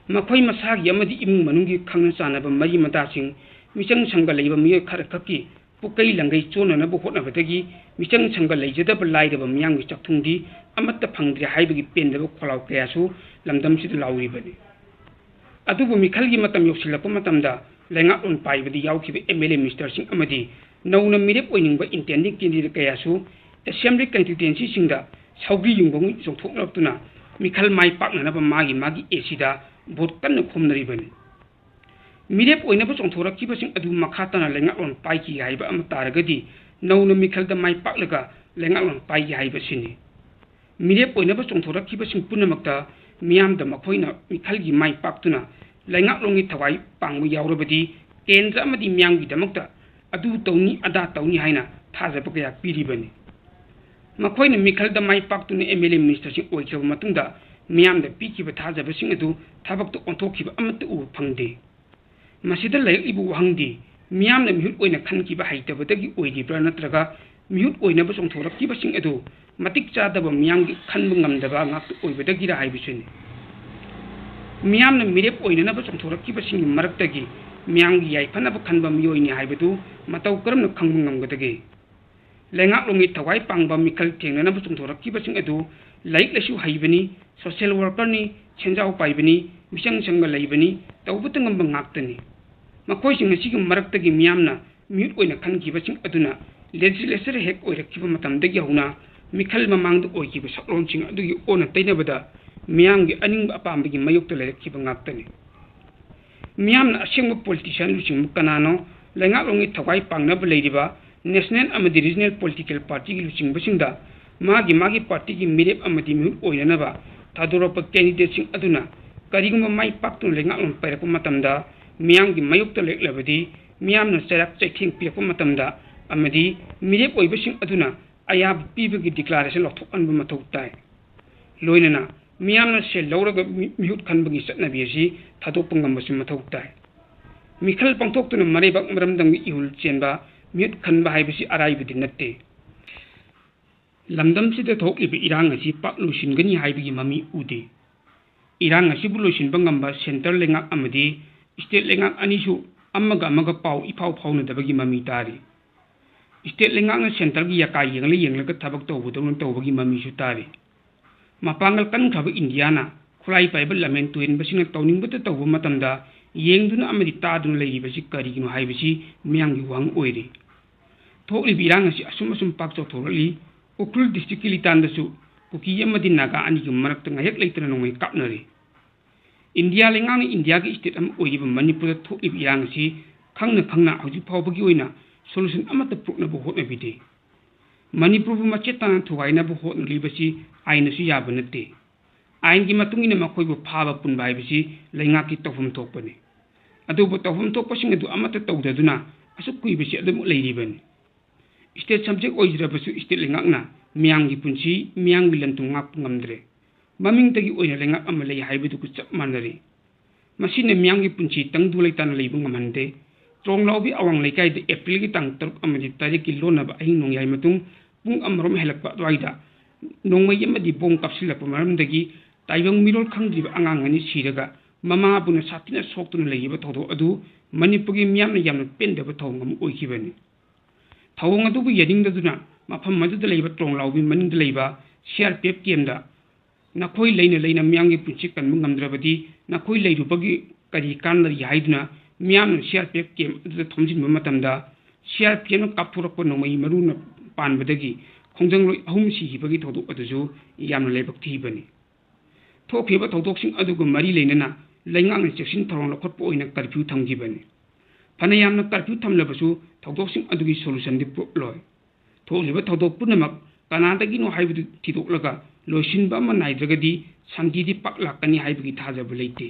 ꯃꯈꯣꯏ ꯃꯁꯥꯒꯤ ꯑꯃꯗꯤ ꯏꯃꯨꯡ ꯃꯅꯨꯡꯒꯤ ꯈꯪꯅ ꯆꯥꯟꯅꯕ ꯃꯔꯤ ꯃꯇꯥꯁꯤꯡ, ꯃꯤꯆꯪ ꯁꯪꯒ ꯂꯩꯕ ꯃꯤꯑꯣꯏ ꯈꯔꯈꯛꯀꯤ ꯄꯨꯀꯩ ꯂꯪꯒꯩ ꯆꯣꯟꯅꯅꯕ ꯍꯣꯠꯅꯕꯗꯒꯤ ꯃꯤꯆꯪ ꯁꯪꯒ ꯂꯩꯖꯗꯕ ꯂꯥꯏꯔꯕ ꯃꯤꯌꯥꯝꯒꯤ ꯆꯥꯛꯊꯨꯡꯗꯤ ꯑꯃꯠꯇ ꯐꯪꯗ꯭ꯔꯦ ꯍꯥꯏꯕꯒꯤ ꯄꯦꯟꯗꯕ ꯈꯣꯜꯂꯥꯎ ꯀꯌꯥꯁꯨ ꯂꯝꯗꯝꯁꯤꯗ ꯂꯥꯎꯔꯤꯕꯅꯤ꯫ ꯑꯗꯨꯕꯨ ꯃꯤꯈꯜꯒꯤ ꯃꯇꯝ ꯌꯧꯁꯤꯜꯂꯛꯄ ꯃꯇꯝꯗ ꯂꯩꯉꯥꯛꯂꯣꯟ ꯄꯥꯏꯕꯗ ꯌꯥꯎꯈꯤꯕ M L A ministerꯁꯤꯡ ꯑꯃꯗꯤ ꯅꯧꯅ ꯃꯤꯔꯦꯞ ꯑꯣꯏꯅꯤꯡꯕ intending candidate ꯀꯌꯥꯁꯨ assembly constituencyꯁꯤꯡꯗ ꯁꯧꯒ꯭ꯔꯤ ꯌꯨꯡꯕ ꯆꯣꯡꯊꯣꯛꯅꯔꯛꯇꯨꯅ ꯃꯤꯈꯜ ꯃꯥꯏ ꯄꯥꯛꯅꯅꯕ ꯃꯥꯒꯤ ꯃꯥꯒꯤ ACꯗ vote ꯀꯟꯅ ꯈꯣꯝꯅꯔꯤꯕꯅꯤ꯫ ꯃꯤꯔꯦꯞ ꯑꯣꯏꯅꯕ ꯆꯣꯡꯊꯣꯔꯛꯈꯤꯕꯁꯤꯡ ꯑꯗꯨ ꯃꯈꯥ ꯇꯥꯅ ꯂꯩꯉꯥꯛꯂꯣꯟ ꯄꯥꯏꯈꯤ ꯍꯥꯏꯕ ꯑꯃ ꯇꯥꯔꯒꯗꯤ ꯅꯧꯅ ꯃꯤꯈꯜꯗ ꯃꯥꯏ ꯄꯥꯛꯂꯒ ꯂꯩꯉꯥꯛꯂꯣꯟ ꯄꯥꯏꯈꯤ ꯍꯥꯏꯕꯁꯤꯅꯤ꯫ ꯃꯤꯔꯦꯞ ꯑꯣꯏꯅꯕ ꯆꯣꯡꯊꯣꯔꯛꯈꯤꯕꯁꯤꯡ ꯄꯨꯝꯅꯃꯛꯇ ꯃꯤꯌꯥꯝꯗ ꯃꯈꯣꯏꯅ ꯃꯤꯈꯜꯒꯤ ꯃꯥꯏ ꯄꯥꯛꯇꯨꯅ ꯂꯩꯉꯥꯛꯂꯣꯟꯒꯤ ꯊꯋꯥꯏ ꯄꯥꯡꯕ ꯌꯥꯎꯔꯕꯗꯤ ꯀꯦꯟꯗ꯭ꯔ ꯑꯃꯗꯤ ꯃꯤꯌꯥꯝꯒꯤꯗꯃꯛꯇ ꯑꯗꯨ ꯇꯧꯅꯤ ꯑꯗꯥ ꯇꯧꯅꯤ ꯍꯥꯏꯅ ꯊꯥꯖꯕ ꯀꯌꯥ ꯄꯤꯔꯤꯕꯅꯤ꯫ ꯃꯈꯣꯏꯅ ꯃꯤꯈꯜꯗ ꯃꯥꯏ ꯄꯥꯛꯇꯨꯅ M L A ministerꯁꯤꯡ ꯑꯣꯏꯈ꯭ꯔꯕ ꯃꯇꯨꯡꯗ ꯃꯤꯌꯥꯝꯗ ꯄꯤꯈꯤꯕ ꯊꯥꯖꯕꯁꯤꯡ ꯑꯗꯨ ꯊꯕꯛꯇ ꯑꯣꯟꯊꯣꯛꯈꯤꯕ ꯑꯃꯠꯇ ꯎꯕ ꯐꯪꯗꯦ꯫ ꯃꯁꯤꯗ ꯂꯩꯔꯛꯂꯤꯕ ꯋꯥꯍꯪꯗꯤ ꯃꯤꯌꯥꯝꯅ ꯃꯤꯍꯨꯠ ꯑꯣꯏꯅ ꯈꯟꯈꯤꯕ ꯍꯩꯇꯕꯗꯒꯤ ꯑꯣꯏꯔꯤꯕ꯭ꯔꯥ ꯅꯠꯇ꯭ꯔꯒ ꯃꯤꯍꯨꯠ ꯑꯣꯏꯅꯕ ꯆꯣꯡꯊꯣꯔꯛꯈꯤꯕꯁꯤꯡ ꯑꯗꯨ ꯃꯇꯤꯛ ꯆꯥꯗꯕ ꯃꯤꯌꯥꯝꯒꯤ ꯈꯟꯕ ꯉꯝꯗꯕ ꯉꯥꯛꯇ ꯑꯣꯏꯕꯗꯒꯤꯔ ꯍꯥꯏꯕꯁꯤꯅꯤ꯫ ꯃꯤꯌꯥꯝꯅ ꯃꯤꯔꯦꯞ ꯑꯣꯏꯅꯅꯕ ꯆꯣꯡꯊꯣꯔꯛꯈꯤꯕꯁꯤꯡꯒꯤ ꯃꯔꯛꯇꯒꯤ ꯃꯤꯌꯥꯝꯒꯤ ꯌꯥꯏꯐꯅꯕ ꯈꯟꯕ ꯃꯤꯑꯣꯏꯅꯤ ꯍꯥꯏꯕꯗꯨ ꯃꯇꯧ ꯀꯔꯝꯅ ꯈꯪꯕ ꯉꯝꯒꯗꯒꯦ? ꯂꯩꯉꯥꯛꯂꯣꯟꯒꯤ ꯊꯋꯥꯏ ꯄꯥꯡꯕ ꯃꯤꯈꯜ ꯊꯦꯡꯅꯅꯕ ꯆꯣꯡꯊꯣꯔꯛꯈꯤꯕꯁꯤꯡ ꯑꯗꯨ ꯂꯥꯏꯔꯤꯛ ꯂꯥꯏꯁꯨ ꯍꯩꯕꯅꯤ, social workerꯅꯤ, ꯁꯦꯟꯖꯥꯎ ꯄꯥꯏꯕꯅꯤ, ꯃꯤꯆꯪ ꯆꯪꯕ ꯂꯩꯕꯅꯤ, ꯇꯧꯕꯇ ꯉꯝꯕ ꯉꯥꯛꯇꯅꯤ꯫ ꯃꯈꯣꯏꯁꯤꯡ ꯑꯁꯤꯒꯤ ꯃꯔꯛꯇꯒꯤ ꯃꯤꯌꯥꯝꯅ ꯃꯤꯍꯨꯠ ꯑꯣꯏꯅ ꯈꯟꯈꯤꯕꯁꯤꯡ ꯑꯗꯨꯅ legislature ꯍꯦꯛ ꯑꯣꯏꯔꯛꯈꯤꯕ ꯃꯇꯝꯗꯒꯤ ꯍꯧꯅ ꯃꯤꯈꯜ ꯃꯃꯥꯡꯗ ꯑꯣꯏꯈꯤꯕ ꯁꯛꯂꯣꯟꯁꯤꯡ ꯑꯗꯨꯒꯤ ꯑꯣꯟꯅ ꯇꯩꯅꯕꯗ ꯃꯤꯌꯥꯝꯒꯤ ꯑꯅꯤꯡꯕ ꯑꯄꯥꯝꯕꯒꯤ ꯃꯥꯌꯣꯛꯇ ꯂꯩꯔꯛꯈꯤꯕ ꯉꯥꯛꯇꯅꯤ꯫ ꯃꯤꯌꯥꯝꯅ ꯑꯁꯦꯡꯕ politician ꯂꯨꯆꯤꯡꯕ ꯀꯅꯥꯅꯣ? ꯂꯩꯉꯥꯛꯂꯣꯟꯒꯤ ꯊꯋꯥꯏ ꯄꯥꯡꯅꯕ ꯂꯩꯔꯤꯕ national ꯑꯃꯗꯤ regional political partyꯒꯤ ꯂꯨꯆꯤꯡꯕꯁꯤꯡꯗ ꯃꯥꯒꯤ ꯃꯥꯒꯤ partyꯒꯤ ꯃꯤꯔꯦꯞ ꯑꯃꯗꯤ ꯃꯤꯍꯨꯠ ꯑꯣꯏꯅꯅꯕ ꯊꯥꯗꯣꯔꯛꯄ candidateꯁꯤꯡ ꯑꯗꯨꯅ ꯀꯔꯤꯒꯨꯝꯕ ꯃꯥꯏ ꯄꯥꯛꯇꯨꯅ ꯂꯩꯉꯥꯛꯂꯣꯟ ꯄꯥꯏꯔꯛꯄ ꯃꯇꯝꯗ ꯃꯤꯌꯥꯝꯒꯤ ꯃꯥꯌꯣꯛꯇ ꯂꯦꯞꯂꯕꯗꯤ ꯃꯤꯌꯥꯝꯅ ꯆꯩꯔꯥꯛ ꯆꯩꯊꯦꯡ ꯄꯤꯔꯛꯄ ꯃꯇꯝꯗ ꯑꯃꯗꯤ ꯃꯤꯔꯦꯞ ꯑꯣꯏꯕꯁꯤꯡ ꯑꯗꯨꯅ ꯑꯌꯥꯕ ꯄꯤꯕꯒꯤ declaration ꯂꯧꯊꯣꯛꯍꯟꯕ ꯃꯊꯧ ꯇꯥꯏ꯫ ꯂꯣꯏꯅꯅ ꯃꯤꯌꯥꯝꯅ ꯁꯦꯜ ꯂꯧꯔꯒ ꯃꯤ-, ꯃꯤꯍꯨꯠ ꯈꯟꯕꯒꯤ ꯆꯠꯅꯕꯤ ꯑꯁꯤ ꯊꯥꯗꯣꯛꯄ ꯉꯝꯕꯁꯨ ꯃꯊꯧ ꯇꯥꯏ꯫ ꯃꯤꯈꯜ ꯄꯥꯡꯊꯣꯛꯇꯨꯅ ꯃꯔꯩꯕꯥꯛ ꯃꯔꯝꯗꯝꯒꯤ ꯏꯍꯨꯜ ꯆꯦꯟꯕ, ꯃꯤꯍꯨꯠ ꯈꯟꯕ ꯍꯥꯏꯕꯁꯤ ꯑꯔꯥꯏꯕꯗꯤ ꯅꯠꯇꯦ꯫ ꯂꯝꯗꯝꯁꯤꯗ ꯊꯣꯛꯂꯤꯕ ꯏꯔꯥꯡ ꯑꯁꯤ ꯄꯥꯛ ꯂꯣꯏꯁꯤꯟꯒꯅꯤ ꯍꯥꯏꯕꯒꯤ ꯃꯃꯤ ꯎꯗꯦ꯫ ꯏꯔꯥꯡ ꯑꯁꯤꯕꯨ ꯂꯣꯏꯁꯤꯟꯕ ꯉꯝꯕ centre ꯂꯩꯉꯥꯛ ꯑꯃꯗꯤ state ꯂꯩꯉꯥꯛ ꯑꯅꯤꯁꯨ ꯑꯃꯒ ꯑꯃꯒ ꯄꯥꯎ ꯏꯐꯥꯎ ꯐꯥꯎꯅꯗꯕꯒꯤ ꯃꯃꯤ ꯇꯥꯔꯤ꯫ State ꯂꯩꯉꯥꯛꯅ centreꯒꯤ ꯌꯥꯀꯥ ꯌꯦꯡꯂ ꯌꯦꯡꯂꯒ ꯊꯕꯛ ꯇꯧꯕꯗꯧꯅ ꯇꯧꯕꯒꯤ ꯃꯃꯤꯁꯨ ꯇꯥꯔꯤ꯫ ꯃꯄꯥꯡꯒꯜ ꯀꯟꯈ꯭ꯔꯕ ꯏꯟꯗꯤꯌꯥꯅ ꯈꯨꯠꯂꯥꯏ ꯄꯥꯏꯕ ꯂꯝꯍꯦꯟ ꯇꯨꯍꯦꯟꯕꯁꯤꯡꯅ ꯇꯧꯅꯤꯡꯕꯇ ꯇꯧꯕ ꯃꯇꯝꯗ ꯌꯦꯡꯗꯨꯅ ꯑꯃꯗꯤ ꯇꯥꯗꯨꯅ ꯂꯩꯔꯤꯕꯁꯤ ꯀꯔꯤꯒꯤꯅꯣ ꯍꯥꯏꯕꯁꯤ ꯃꯤꯌꯥꯝꯒꯤ ꯋꯥꯍꯪ ꯑꯣꯏꯔꯤ꯫ ꯊꯣꯛꯂꯤꯕ ꯏꯔꯥꯡ ꯑꯁꯤ ꯑꯁꯨꯝ ꯑꯁꯨꯝ ꯄꯥꯛ ꯆꯥꯎꯊꯣꯔꯛꯂꯤ꯫ ꯎꯈ꯭ꯔꯨꯜ ꯗꯤꯁꯇ꯭ꯔꯤꯛꯀꯤ ꯂꯤꯇꯥꯟꯗꯁꯨ ꯀꯨꯀꯤ ꯑꯃꯗꯤ ꯅꯥꯒꯥ ꯑꯅꯤꯒꯤ ꯃꯔꯛꯇ ꯉꯥꯏꯍꯥꯛ ꯂꯩꯇꯅ ꯅꯣꯡꯃꯩ ꯀꯥꯞꯅꯔꯤ꯫ ꯏꯟꯗꯤꯌꯥ ꯂꯩꯉꯥꯛꯅ ꯏꯟꯗꯤꯌꯥꯒꯤ ꯁ꯭ꯇꯦꯠ ꯑꯃ ꯑꯣꯏꯔꯤꯕ ꯃꯅꯤꯄꯨꯔꯗ ꯊꯣꯛꯂꯤꯕ ꯏꯔꯥꯡ ꯑꯁꯤ ꯈꯪꯅ ꯈꯪꯅ ꯍꯧꯖꯤꯛ ꯐꯥꯎꯕꯒꯤ ꯑꯣꯏꯅ ꯁꯣꯂꯨꯁꯟ ꯑꯃꯠꯇ ꯄꯨꯔꯛꯅꯕ ꯍꯣꯠꯅꯕꯤꯗꯦ꯫ ꯃꯅꯤꯄꯨꯔꯕꯨ ꯃꯆꯦꯠ ꯇꯥꯅ ꯊꯨꯒꯥꯏꯅꯕ ꯍꯣꯠꯅꯔꯤꯕꯁꯤ ꯑꯥꯏꯟꯅꯁꯨ ꯌꯥꯕ ꯅꯠꯇꯦ꯫ ꯑꯥꯏꯟꯒꯤ ꯃꯇꯨꯡ ꯏꯟꯅ ꯃꯈꯣꯏꯕꯨ ꯐꯥꯕ ꯄꯨꯟꯕ ꯍꯥꯏꯕꯁꯤ ꯂꯩꯉꯥꯛꯀꯤ ꯇꯧꯐꯝ ꯊꯣꯛꯄꯅꯤ꯫ ꯑꯗꯨꯕꯨ ꯇꯧꯐꯝ ꯊꯣꯛꯄꯁꯤꯡ ꯑꯗꯨ ꯑꯃꯠꯇ ꯇꯧꯗꯗꯨꯅ ꯑꯁꯨꯛ ꯀꯨꯏꯕꯁꯤ ꯑꯗꯨꯃꯛ ꯂꯩꯔꯤꯕꯅꯤ꯫ ꯁ꯭ꯇꯦꯠ ꯁꯕꯖꯦꯛ ꯑꯣꯏꯖꯔꯕꯁꯨ ꯁ꯭ꯇꯦꯠ ꯂꯩꯉꯥꯛꯅ ꯃꯤꯌꯥꯝꯒꯤ ꯄꯨꯟꯁꯤ, ꯃꯤꯌꯥꯝꯒꯤ ꯂꯟ ꯊꯨꯝ ꯉꯥꯛꯄ ꯉꯝꯗ꯭ꯔꯦ꯫ ꯃꯃꯤꯡꯇꯒꯤ ꯑꯣꯏꯅ ꯂꯩꯉꯥꯛ ꯑꯃ ꯂꯩ ꯍꯥꯏꯕꯗꯨꯒ ꯆꯞ ꯃꯥꯟꯅꯔꯦ꯫ ꯃꯁꯤꯅ ꯃꯤꯌꯥꯝꯒꯤ ꯄꯨꯟꯁꯤ ꯇꯪꯗꯨ ꯂꯩꯇꯥꯅ ꯂꯩꯕ ꯉꯝꯍꯟꯗꯦ꯫ ꯇ꯭ꯔꯣꯡꯂꯥꯎꯕꯤ ꯑꯋꯥꯡ ꯂꯩꯀꯥꯏꯗ ꯑꯦꯄ꯭ꯔꯤꯜꯒꯤ ꯇꯥꯡ ꯇꯔꯨꯛ ꯑꯃꯗꯤ ꯇꯔꯦꯠꯀꯤ ꯂꯣꯟꯅꯕ ꯑꯍꯤꯡ ꯅꯣꯡꯌꯥꯏ ꯃꯇꯨꯡ ꯄꯨꯡ ꯑꯃꯔꯣꯝ ꯍꯦꯜꯂꯛꯄ ꯑꯗꯨꯋꯥꯏꯗ ꯅꯣꯡꯃꯩ ꯑꯃꯗꯤ ꯕꯣꯝ ꯀꯥꯞꯁꯤꯜꯂꯛꯄ ꯃꯔꯝꯗꯒꯤ ꯇꯥꯏꯕꯪ ꯃꯤꯔꯣꯜ ꯈꯪꯗ꯭ꯔꯤꯕ ꯑꯉꯥꯡ ꯑꯅꯤ ꯁꯤꯔꯒ ꯃꯃꯥꯕꯨꯅ ꯁꯥꯊꯤꯅ ꯁꯣꯛꯇꯨꯅ ꯂꯩꯈꯤꯕ ꯊꯧꯗꯣꯛ ꯑꯗꯨ ꯃꯅꯤꯄꯨꯔꯒꯤ ꯃꯤꯌꯥꯝꯅ ꯌꯥꯝꯅ ꯄꯦꯟꯗꯕ ꯊꯧꯑꯣꯡ ꯑꯃ ꯑꯣꯏꯈꯤꯕꯅꯤ꯫ ꯊꯧꯑꯣꯡ ꯑꯗꯨꯕꯨ ꯌꯥꯅꯤꯡꯗꯗꯨꯅ ꯃꯐꯝ ꯑꯗꯨꯗ ꯂꯩꯕ ꯇ꯭ꯔꯣꯡꯂꯥꯎꯕꯤ ꯃꯅꯤꯡꯗ ꯂꯩꯕ ꯁꯤ ꯑꯥꯔ ꯄꯤ ꯑꯦꯐ ꯀꯦꯝꯗ ꯅꯈꯣꯏ ꯂꯩꯅ ꯂꯩꯅ ꯃꯤꯌꯥꯝꯒꯤ ꯄꯨꯟꯁꯤ ꯀꯟꯕ ꯉꯝꯗ꯭ꯔꯕꯗꯤ ꯅꯈꯣꯏ ꯂꯩꯔꯨꯕꯒꯤ ꯀꯔꯤ ꯀꯥꯟꯅꯔꯤ ꯍꯥꯏꯗꯨꯅ ꯃꯤꯌꯥꯝꯅ ꯁꯤ ꯑꯥꯔ ꯄꯤ ꯑꯦꯐ ꯀꯦꯝ ꯑꯗꯨꯗ ꯊꯣꯝꯖꯤꯟꯕ ꯃꯇꯝꯗ ꯁꯤ ꯑꯥꯔ ꯄꯤ ꯑꯦꯐꯅ ꯀꯥꯞꯊꯣꯔꯛꯄ ꯅꯣꯡꯃꯩ ꯃꯔꯨꯅ ꯄꯥꯟꯕꯗꯒꯤ ꯈꯣꯡꯖꯪꯂꯣꯏ ꯑꯍꯨꯝ ꯁꯤꯈꯤꯕꯒꯤ ꯊꯧꯗꯣꯛ ꯑꯗꯨꯁꯨ ꯌꯥꯝꯅ ꯂꯥꯏꯕꯛ ꯊꯤꯕꯅꯤ꯫ ꯊꯣꯛꯈꯤꯕ ꯊꯧꯗꯣꯛꯁꯤꯡ ꯑꯗꯨꯒ ꯃꯔꯤ ꯂꯩꯅꯅ ꯂꯩꯉꯥꯛꯅ ꯆꯦꯛꯁꯤꯟ ꯊꯧꯔꯥꯡ ꯂꯧꯈꯠꯄ ꯑꯣꯏꯅ ꯀꯔꯐ꯭ꯌꯨ ꯊꯝꯈꯤꯕꯅꯤ꯫ ꯐꯅ ꯌꯥꯝꯅ ꯀꯔꯐ꯭ꯌꯨ ꯊꯝꯂꯕꯁꯨ ꯊꯧꯗꯣꯛꯁꯤꯡ ꯑꯗꯨꯒꯤ ꯁꯣꯂꯨꯁꯟꯗꯤ ꯄꯨꯔꯛꯂꯣꯏ꯫ ꯊꯣꯛꯂꯤꯕ ꯊꯧꯗꯣꯛ ꯄꯨꯝꯅꯃꯛ ꯀꯅꯥꯗꯒꯤꯅꯣ ꯍꯥꯏꯕꯗꯨ ꯊꯤꯗꯣꯛꯂꯒ ꯂꯣꯏꯁꯤꯟꯕ ꯑꯃ ꯅꯥꯏꯗ꯭ꯔꯒꯗꯤ ꯁꯥꯟꯇꯤꯗꯤ ꯄꯥꯛ ꯂꯥꯛꯀꯅꯤ ꯍꯥꯏꯕꯒꯤ ꯊꯥꯖꯕ ꯂꯩꯇꯦ꯫